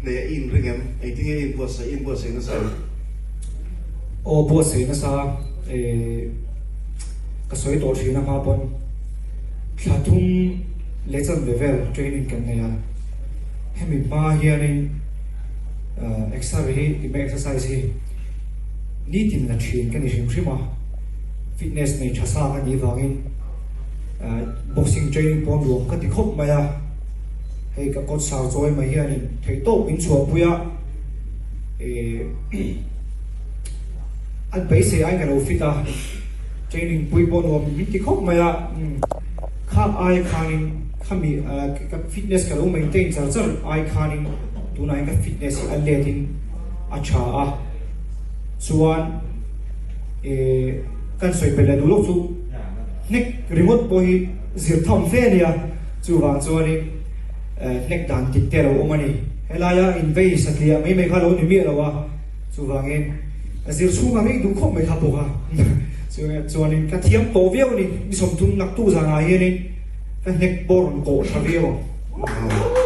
Hneh i inring em? Engtin nge i inbuatsaih? I inbuatsaih nasa em? Aw, buatsaih nasa eh ka sawi tawh thin a hma pawn thla thum leh chanve vel training kan nei a, hemi hma hianin exer hi tihmeh exercise hi nitin la thin ka ni hrim hrim a, fitness nei tha sa ka nih vangin boxing training pawn nuam ka ti khawp mai a. Hei ka kawt sau chawi mai hianin theihtawp min chhuahpui a, eh an beisei aiin ka lo fit a, training pui pawh nuam min ti khawp mai a, khak ai khanin khami ka fitness ka lo maintain char char ai khanin tunah hian ka fitness hi a let in a tha a, chuan eh kan sawi belh leh duh loh chu hnek ringawt pawh hi zir tham fe a nia. Chuvang chuanin hnek dan dik te a lo awm a ni. Helaia invei satliah mai mai kha lo ni miah lo a, chuvangin zir chhunga ngei duh khawp mai kha bawk a. Chuanin ka thiam tawh viau a ni, ni 30 naktuk zanah hianin ka hnek pawh rawn kawh tha viau ang.